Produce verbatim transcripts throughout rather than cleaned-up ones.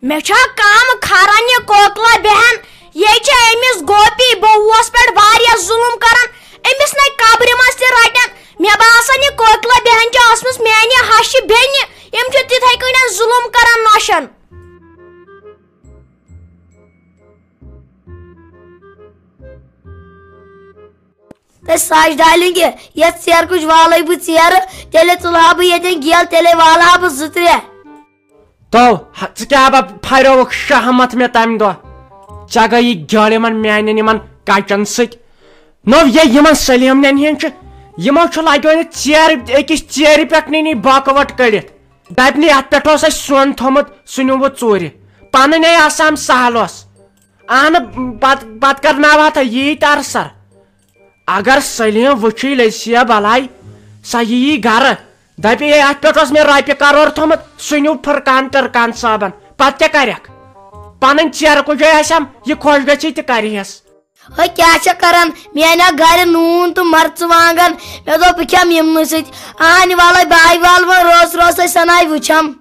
مےٚ چھا کم کھران یہِ کوکلا بیہن؟ یے چھِ أمِس گوپی بہوس پٮ۪ٹھ واریاہ ظُلُم کران۔ أمِس نے قبرِ منٛز تہِ رٹن۔ مےٚ باسان، یہِ کوکلا بیہن چھِ ٲسمٕژ میانہِ ہشہِ بیٚنہِ۔ یِم چھِ تِتھے کٔنۍ ظُلُم کران نۄشن۔ تہٕ سچ ڈارلنگ، یتھ ژیرٕ کُج والے بہٕ ژیرٕ، تیٚلہِ تُلہٕ ہا بہٕ ییٚتٮ۪ن گیل، تیٚلے والہٕ ہا بہٕ زٕ ترٛےٚ۔ تو، ہ-، ژٕ کیٛاہ با پھریوکھ شہمت مےٚ تمہِ دۄہ؟ ژےٚ گٔیی گیل یِمن میانٮ۪ن یِمن کچن سۭتۍ۔ نو، یے یِمن سلیمنٮ۪ن ہِنٛدۍ چھِ، یِمو چھُ لگیومُت ژیرٕ، أکِس ژیرِ پٮ۪ٹھ نِنی بۄکہٕ وَٹ کٔڑِتھ۔ دپنہِ، یتھ پٮ۪ٹھ اوس اَسہِ سۄن تھوٚمُت، سُہ نیوٗوُ ژوٗرِ۔ پنٕنۍ ہے آسام سہل اوس۔ اہنہٕ، پت-، پتہٕ کرناوہا تھا یی ترسر۔ اگر سلیم وٕچھِ لٔسیا بلاے، سۄ یِیی گرٕ، دپہِ، "ہے، اتھ پٮ۪ٹھ اوس مےٚ رۄپیہِ کرور تھوٚمُت، سُہ نیوٗ فرقان ٹرکان صٲبن، پتہٕ کیٛاہ کرکھ؟ پنٕنۍ ژیرٕ کُجے آسٮ۪م، یہِ خۄش گژھِ تہِ کرِہٮ۪س۔" ہے، کیٛاہ چھےٚ کران؟ مےٚ انیٛا گرِ نوٗن تہٕ مرژٕوانٛگن، مےٚ دوٚپ، بہٕ کھٮ۪مہٕ یِمنٕے سۭتۍ۔ اہنہِ والے، بہٕ ہاے وال وۄنۍ رٲژ رٲژے سناے وٕچھم۔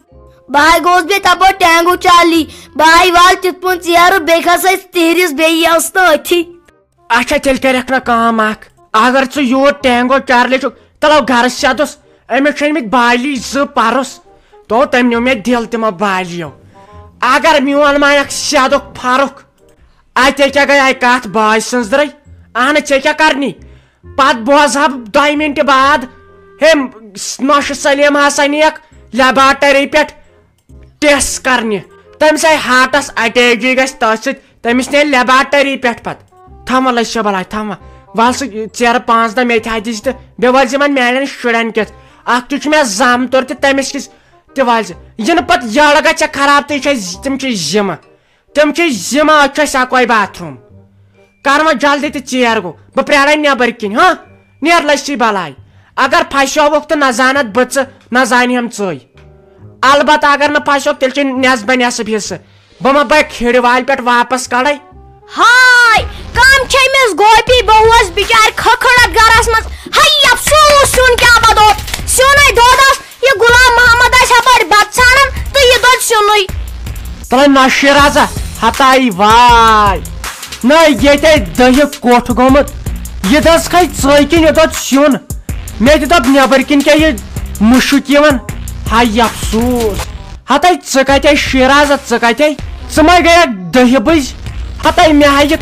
بہٕ ہاے گوٚوس بیٚیہِ تپٲرۍ ٹینگو چارلی، بہٕ ہاے وال تِتھ پٲٹھۍ ژیرٕ، بیٚیہِ کھسے تیٖرِس بیٚیہِ یَس تہٕ أتھی۔ اچھا، تیٚلہِ کَرٮ۪کھ نہ کٲم اکھ۔ اگر ژٕ یور ٹینگو چارلی چھُکھ، تَلو گرس سیٚدُس۔ أمِس چھِ أنۍمٕتۍ بالی زٕ پَرُس۔ تو تٔمۍ نیوٗ مےٚ دِل تِمو بالیو۔ اگر میون مایَکھ سیٚدُک فرُکھ، اَتے کیٛاہ گٔے اَکہِ کَتھ باے سٕنٛز درٕے؟ اہنہٕ، ژےٚ کیٛاہ کرنی؟ پتہٕ بوزٕ ہا بہٕ دۄیہِ مِنٹہِ بعد، ہے، نۄشہِ سلیمہ ہسا نِیَکھ لیبارٹری پٮ۪ٹھ ٹیسٹ کرنہِ۔ تٔمِس آیہِ ہارٹس اٹیک گژھِ تٔتھۍ سۭتۍ، تٔمِس نِیَکھ لیبارٹری پٮ۪ٹھ پتہٕ۔ تھاوَن لٔسۍ چھےٚ بلاے، تھاوَن۔ وَل سُہ ژیرٕ پانٛژھ دَہ مےٚ تہِ ہا دِژ تہٕ بیٚیہِ وَلزِ یِمَن میٛانٮ۪ن شُرٮ۪ن کِتھ۔ اَکھ تہِ چھُ مےٚ زامتُر تہِ تٔمِس کِس تہِ وَلزِ۔ یِنہٕ پتہٕ یَڑ گژھِ ژےٚ خراب، تہِ چھِ اَسہِ، تِم چھِ زِمہٕ۔ تِم چھِ زِمہٕ، أتھۍ چھُ اَسہِ اَکوے باتھ روٗم۔ کر وۄنۍ جلدی تہٕ ژیر گوٚو، بہٕ پرٛارے نٮ۪بر کِنۍ، ہاں؟ نیر لٔسۍ بلاے۔ اگر پھسیووُکھ تہٕ نہ زانتھ بہٕ ژٕ، نہ زانہِ ہم ژٕے۔ البتہ اگر نہٕ پھسیوکھ، تیٚلہِ چھِ نٮ۪صبہ نٮ۪صٕب حصہٕ۔ بہٕ ما بہٕ کھِرِ والہِ پٮ۪ٹھ واپس کڑے؟ ہاے، کم چھِ أمِس گوپی بہوس بِچارِ کھکھٕڑتھ گرس منٛز۔ ہاے افسوس، سیُن کیٛاہ بدوت؟ سیُن ہے دۄد آسہٕ۔ یہِ غلام محمد آسہِ ہپٲرۍ بتہٕ ژھانڈان تہٕ یہِ دۄد سیُنُے۔ تلے نہ شیرازا، ہتاے واے۔ نہ، ییٚتہِ دٔہہِ کوٚٹھ گوٚمُت۔ یہِ دٔژ کھے ژٲے کِنۍ یہِ دۄد سیُن۔ مےٚ تہِ دوٚپ، نٮ۪بر کِنۍ کیٛاہ یہِ مُشُک یِوان؟ ہاے افسوس۔ ہتاے ژٕ کتے شیرازا، ژٕ کتے؟ ژٕ ما گٔیکھ دٔہہِ بٔزۍ؟ ہتاے مےٚ ہا یہِ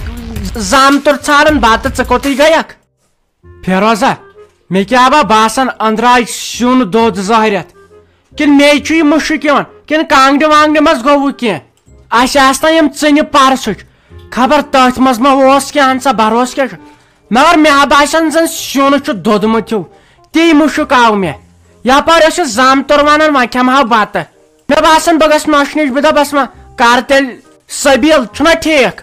زامتُر ژھانڈان بتہٕ، ژٕ کوٚتٕے گٔیکھ؟ فیروزہ، مےٚ کیٛاہ با باسان، أنٛدرٕ آے سیُن دۄد زہرٮ۪تھ؟ کِنہٕ مے چھُ یہِ مُشُک یِوان؟ کِنہٕ کانٛگرِ وانٛگرِ منٛز گوٚوُ کینٛہہ؟ اَسہِ آسہٕ نا یِم ژٕنہِ پرسٕچ، خبر تٔتھۍ منٛز ما اوس کینٛہہ، اہن سا، بروسہٕ کیٛاہ چھُ؟ مگر مےٚ ہا باسان زن سیُن چھُ دوٚدمُت ہیوٗ، تی مُشُک آو مےٚ۔ یپٲرۍ ٲسِس زامتُر ونان، وۄنۍ کھٮ۪مہٕ ہا بتہٕ۔ مےٚ باسان، بہٕ گژھٕ نۄشہِ نِش، بہٕ دَپَس، "وۄنۍ کر تیٚلہِ سبیٖل، چھُنہ ٹھیٖک؟"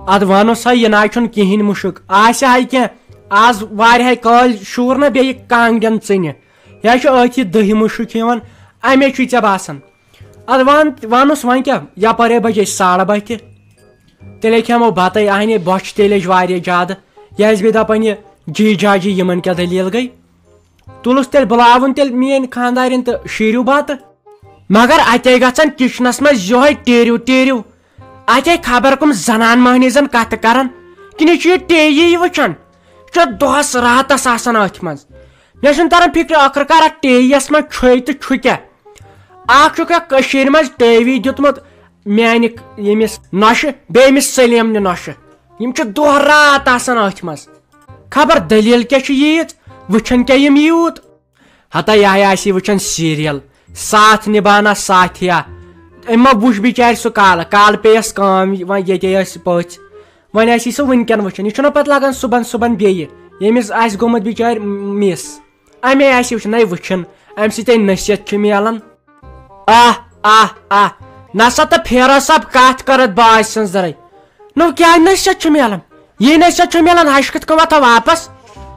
اَدٕ وَنُس ہا، یہِ نہ چھُنہٕ کِہیٖنۍ مُشُک، آسہِ ہا کینٛہہ، آز وارِ ہا کٲلۍ شوٗر نہ بیٚیہِ کانٛگرٮ۪ن ژٕنہِ، یہِ ہا چھُ أتھی دٔہہِ مُشُک یِوان، اَمے چھُے ژےٚ باسان۔ اَدٕ وَن، وَنُس وۄنۍ کیٛاہ، یَپٲرۍ ہے بَجے ساڑٕ باہ تہِ، تیٚلے کھٮ۪مو بَتَے، اَہَنہِ بۄچھِ تہِ لٔج واریاہ زیادٕ، یہِ آسہِ بیٚیہِ دَپان، یہِ جی جاجی یِمَن کیٛاہ دٔلیٖل گٔے؟ تُلُس تیٚلہِ بُلاوُن تیٚلہِ میٲنۍ خانٛدارِنۍ تہٕ شیٖرِو بَتہٕ۔ مگر اَتے گژھن کِچنَس منٛز یِہوٚے ٹیٖرِو ٹیٖرِو۔ اَتے خبر کٕم زنان مۄہنی زَن کَتھٕ کَران۔ کِنہٕ یہِ چھُ یہِ ٹی وی وٕچھان؟ یہِ چھُ دۄہَس راتَس آسان أتھۍ منٛز۔ مےٚ چھُنہٕ تَران فِکرِ، ٲخٕر کار اَتھ ٹی وی یَس منٛز چھُے تہٕ چھُ کیٛاہ؟ اَکھ چھُکھ یَتھ کٔشیٖرِ منٛز ٹی وی دیُتمُت میٛانہِ ییٚمِس نۄشہِ، بیٚیہِ أمِس سلیمنہِ نۄشہِ۔ یِم چھِ دۄہ رات آسان أتھۍ منٛز۔ خبر دٔلیٖل کیٛاہ چھِ ییٖژ، وٕچھان کیٛاہ یِم یوٗت۔ ہتا یہِ ہا آسی وٕچھان سیٖریل ساتھ نِبھانا ساتھیا۔ أمۍ ما وٕچھ بِچارِ سُہ کالہٕ، کالہٕ پیٚیَس کٲم، وۄنۍ ییٚتے ٲسۍ پٔژھۍ، وۄنۍ آسی سُہ وٕنکٮ۪ن وٕچھان۔ یہِ چھُنہ پَتہٕ لَگان صُبحن صُبحن بیٚیہِ، ییٚمِس آسہِ گوٚمُت بِچارِ مِس، اَمے آسہِ وٕچھان، ہے وٕچھان، اَمہِ سۭتۍ ہے نصیحت چھِ میلان۔ آہ، آہ، آہ، نسا تہٕ پھیرو صٲب کتھ کرتھ باج سٕنٛز درٕے۔ نو کیٛاہ نصیحت چھُ میلان؟ یہِ نصیحت چھُ میلان، ہشہِ کِتھ کٔنۍ وۄتھو واپس؟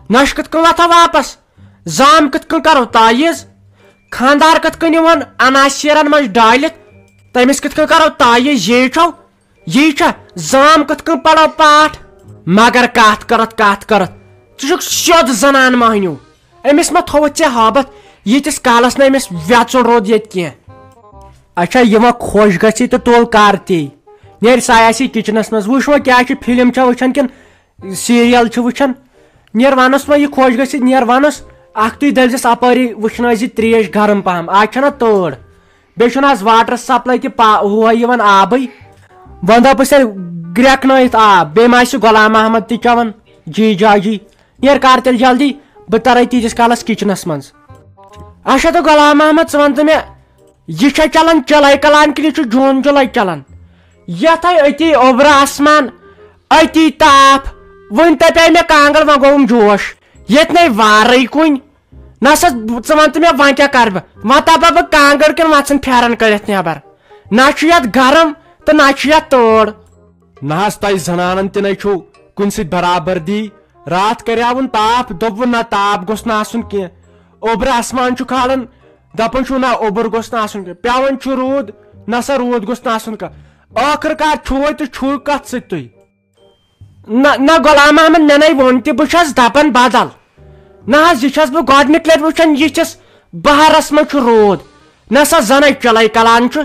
نۄشہِ کِتھ کٔنۍ وۄتھو واپس؟ زام کِتھ کٔنۍ کرو تعیٖز؟ خانٛدار کِتھ کٔنۍ یِوان عناشیرن منٛز ڈٲلِتھ؟ تٔمِس کِتھ کٔنۍ کرو تعیٖز؟ یی چھو، یی چھا زام کِتھ کٔنۍ پرو پاٹھ؟ مگر کتھ کرتھ، کتھ کرتھ، ژٕ چھُکھ سیوٚد زنان مۄہنیو۔ أمِس ما تھوٚوُتھ ژےٚ ہٲبتھ، ییٖتِس کالس نہٕ أمِس وٮ۪ژُن روٗد ییٚتہِ کینٛہہ؟ اچھا، یہِ وۄنۍ خۄش گژھِ تہٕ تُل کر تی۔ نیر سایاسی کچنس منٛز، وٕچھ وۄنۍ کیٛاہ چھِ، فلم چھا وٕچھان کِنہٕ سیریل چھِ وٕچھان۔ نیر ونس وۄنۍ یہِ خۄش گژھِ، نیر ونس۔ اکھ تُہۍ دٔلزِس اپٲری وٕچھنٲے زِ تریش گرم پہم، آز چھنہ تۭر۔ بیٚیہِ چھُنہٕ آز واٹر سپلاے تہِ پا-، ہُہ یِوان آبٕے۔ وۄنۍ دپس تیٚلہِ گرٛٮ۪کنٲیِتھ آب، بیٚیہِ ما آسہِ غلام محمد تہِ چٮ۪وان؟ جی جاجی، نیر کر تیٚلہِ جلدی، بہٕ ترے تیٖتِس کالس کچنس منٛز۔ اچھا تہٕ غلام محمد، ژٕ ون تہٕ مےٚ، یہِ چھا چلان چِلَے کلان کِنہٕ یہِ چھُ جوٗن جُلَے چلان؟ یتھ ہے أتی اوٚبرٕ آسمان، أتی تاپھ، وُنہِ تپے مےٚ کانٛگٕر، وۄنۍ گوٚوُم جوش۔ ییٚتہِ نے وارٕے کُنہِ۔ نہ سا، ژٕ ون تہٕ مےٚ، وۄنۍ کیٛاہ کرٕ بہٕ؟ وۄنۍ تپا بہٕ کانٛگٕر کِنہٕ وۄتھن پھیرن کٔڑِتھ نٮ۪بر؟ نہ چھُ یتھ گرم تہٕ نہ چھُ یتھ تۭر۔ نہ حظ، تۄہہِ زنانن تہِ نے چھُو کُنہِ سۭتۍ برابردی۔ راتھ کریاوُن تاپھ، دوٚپوُن نہ، تاپھ گوٚژھ نہٕ آسُن کینٛہہ۔ اوٚبرٕ آسمان چھُ کھالان، دپان چھُو نہ، اوٚبُر گوٚژھ نہٕ آسُن کینٛہہ۔ پٮ۪وان چھُ روٗد، نہ سا، روٗد گوٚژھ نہٕ آسُن کانٛہہ۔ ٲخٕر کار چھُوے تہٕ چھُو کتھ سۭتۍ تُہۍ؟ نہ، نہ، غلام محمد، مےٚ نے ووٚن تہِ، بہٕ چھَس دَپان بدل۔ نہ حظ، یہِ چھَس بہٕ گۄڈٕنِکۍ لَٹہِ وٕچھان، یِتھِس بہارَس منٛز چھُ روٗد۔ نہ سا زَنَے چِلَے کَلان چھُ۔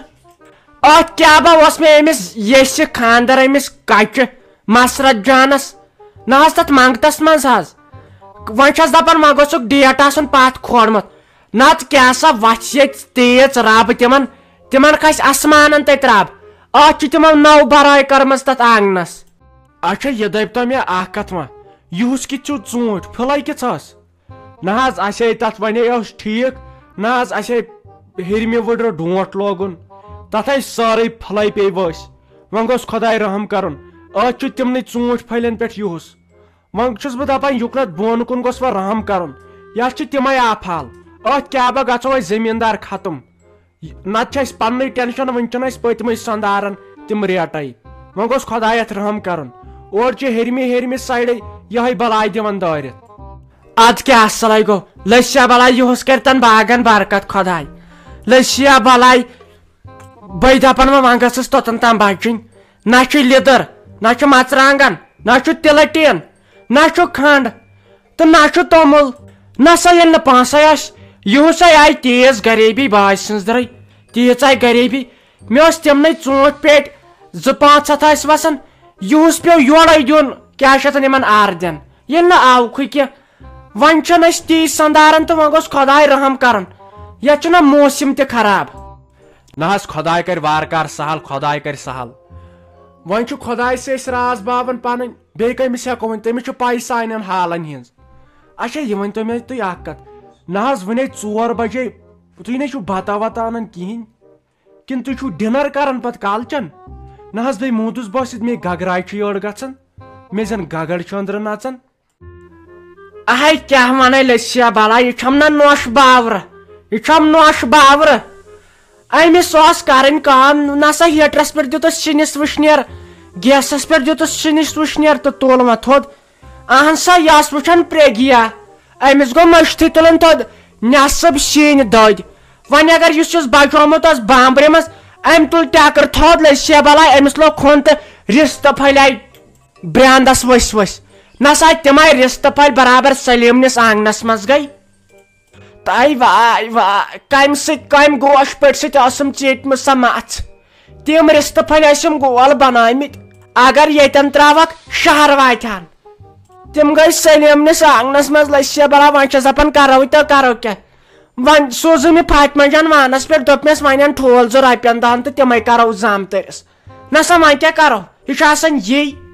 اَتھ کیٛاہ با اوس مےٚ أمِس ییٚسہِ خانٛدر أمِس کَچہِ مسرت جانَس؟ نہ حظ، تَتھ منٛگتَس منٛز حظ۔ وۄنۍ چھَس دَپان، وۄنۍ گوٚژھُکھ ڈیٹ آسُن پَتھ کھولمُت۔ نتہٕ کیٛاہ سا وَژھِ ییٚتہِ تیز رب تِمن، تِمن کھسہِ آسمانن تَتہِ رب۔ اَتھ چھِ تِمو نٔو بَرٲے کٔرمٕژ تَتھ آنٛگنَس۔ اچھا، یہِ دٔپۍ تو مےٚ اَکھ کَتھ وۄنۍ، یِہُس کِتھ چھُو ژوٗنٛٹھۍ؟ پھٕلَے کِژھ ٲس؟ نہ حظ، اَسے تَتھ وَنے اوس ٹھیٖک، نہ حظ، اَسے ہیٚرمہِ وٕڈرٕ ڈونٛٹھ لوگُن، تَتھ ہے سٲرٕے پھٕلَے پیٚیہِ ؤسۍ۔ وۄنۍ گوٚژھ خۄداے رحم کَرُن، أتھۍ چھُ تِمنٕے ژوٗنٛٹھۍ پھٔلٮ۪ن پٮ۪ٹھ یِہُس۔ وۄنۍ چھُس بہٕ دَپان، یُکنَتھ بۄن کُن گوٚژھ وۄنۍ رحم کَرُن۔ یَتھ چھِ تِمَے آفال۔ أتھۍ کیٛاہ با گژھو أسۍ زٔمیٖندار ختم۔ نَتہٕ چھِ اَسہِ پَننُے ٹٮ۪نشَن، وٕنہِ چھِنہٕ اَسہِ پٔتمٕے سَندارَن تِم ریٹَے۔ وۄنۍ گوٚژھ خۄدایَتھ رحم کَرُن۔ اورٕ چھِ ہیٚرمہِ ہیٚرمہِ سایڈَے یِہوٚے بَلاے دِوان دٲرِتھ۔ اَدٕ کیٛاہ اَصلَے گوٚو، لٔسیا بَلاے یِہُس کَرِ تَن باغَن برکت خۄداے۔ لٔسیا بَلاے، بٔے دَپان وۄنۍ، وۄنۍ گٔژھٕس توٚتَن تام بَچٕنۍ۔ نہ چھُ لیٚدٕر، نہ چھُ مَرژٕوانٛگَن، نہ چھُ تِلہٕ ٹیٖن، نہ چھُ کھنٛڈ، تہٕ نہ چھُ توٚمُل۔ نہ سا ییٚلہِ نہٕ پونٛسَے آسہِ، یِہُس ہے آیہِ تیز غریٖبی باجہِ سٕنٛز دٔرٕے، تیٖژ آیہِ غریٖبی۔ مےٚ ٲس تِمنٕے ژوٗنٛٹھۍ پیٹہِ زٕ پانٛژھ ہَتھ ٲسۍ وَسان، یِہُس پیوٚو یورَے دیُن، کیٛاہ چھِ اَتھ وَنان، یِمَن آردٮ۪ن۔ ییٚلہِ نہٕ آوکھٕے کینٛہہ، وۄنۍ چھِنہٕ أسۍ تی سَندارَن تہٕ وۄنۍ گوٚژھ خۄداے رحم کَرُن۔ یَتھ چھُنہ موسِم تہِ خراب۔ نہ حظ، خۄداے کَرِ وارٕ کارٕ سہل، خۄداے کَرِ سہل۔ وۄنۍ چھُ خۄداے سۭتۍ أسۍ راز باوان پَنٕنۍ، بیٚیہِ کٔمِس ہٮ۪کو ؤنِتھ؟ تٔمِس چھِ پَے سانٮ۪ن حالَن ہِنٛز۔ اچھا، یہِ ؤنۍ تو مےٚ تُہۍ اَکھ کَتھ، نہ حظ، وٕنے ژور بَجے، تُہۍ نے چھِو بَتہ وَتہ اَنان کِہیٖنۍ، کِنہٕ تُہۍ چھِو ڈِنَر کَران پَتہٕ کالچَن؟ نہ حظ، بیٚیہِ موٗدُس بہٕ سۭتۍ، مے گگراے چھِ یٔڑ گژھان، مے زَن گگر چھُ أنٛدرٕ نَژان۔ اہے، کیٛاہ وَنے لٔسیا بَلاے، یہِ چھَم نہ نوٚش باورٕ، یہِ چھَم نوٚش باورٕ۔ أمِس اوس کَرٕنۍ کٲم، نہ سا ہیٖٹرَس پٮ۪ٹھ دیُتُس سِنِس وٕشنیر، گیسَس پٮ۪ٹھ دیُتُس سِنِس وٕشنیر تہٕ تُل وۄنۍ تھوٚد۔ اہن سا، یہِ ٲس وٕچھان پرٛیگیا، أمِس گوٚو مٔشتھٕے تُلُن تھوٚد، نٮ۪صٕب سِنۍ دٔدۍ۔ وۄنۍ اگر یُس یُس بَچومُت اوس بامبرِ منٛز، أمۍ تُل ٹٮ۪کٕر تھوٚد، لٔسیا بَلاے، أمِس لوٚگ کھوٚن تہٕ رِستہٕ پھٔلۍ آیہِ برٛینٛدس ؤسۍ ؤسۍ۔ نہ سا تِمے رِستہٕ پھٔلۍ برابر سلیمنِس آنٛگنس منٛز گٔے۔ تاے واے واے، کمہِ سۭتۍ، کمہِ گوش پٔٹۍ سۭتۍ ٲسٕم ژیٖٹمٕژ سۄ مژھ؟ تِم رِستہٕ پھٔلۍ ٲسِم گول بنٲومٕتۍ۔ اگر ییٚتٮ۪ن ترٛاوکھ، شہر واتہِ ہن۔ تِم گٔے سلیمنِس آنٛگنس منٛز لٔسۍ بلاے، وۄنۍ چھس دپان کرو تہٕ کرو کیٛاہ؟ وۄنۍ سوٗزٕم یہِ فاطمہ جان وانس پٮ۪ٹھ، دوٚپمس وۄنۍ ان ٹھوٗل زٕ رۄپین دہن تہٕ تِمے کرو زامتٕرِس۔ نہ سا، وۄنۍ کیٛاہ کرو؟ یہِ چھُ آسان یی۔